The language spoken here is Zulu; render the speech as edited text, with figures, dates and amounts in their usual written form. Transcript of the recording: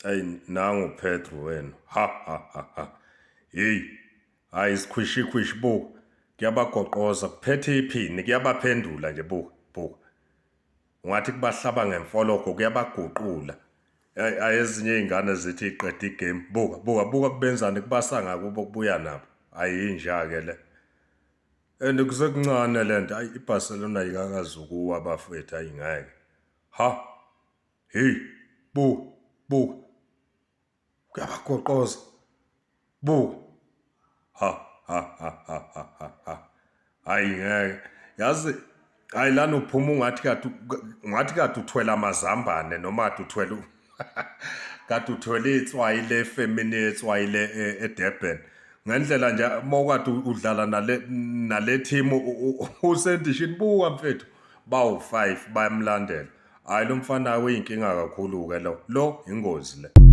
Ayi nangu Pedro wena. Ha ha ha ha. Hey, hayi isikhwishikhwishi buka. Kuyabagoqoza kuphethe iphini kuyabaphendula nje buka buka. Ungathi kubahlaba ngemfologo kuyabaguqula. Ayi ezinye izingane zithi iqeda igame. Buka buka buka kubenzani kubasa ngakubo kubuya nabo. Ayinja ke le. And kusekuncane lento ayi iBarcelona ayikakazukuwa bafethu ayi ngeke. Ha Hey, buka, buka. Kuyabagoqoza. Buka. Ha ha ha ha ha ha. ha. Hayi ngeke. Yazi hayi lana uphuma ungathi kade ungathi kade uthwele amazambane noma kade uthwele kade uthwele itswayi le femini yetswayi le eDurban. Ngendlela nje mawukade udlala nale nale team usendishini buka mfethu bawu 5 bayamlandela. Hayi lo mfana uyinkinga kakhulu ke lo. Lo ingozi le.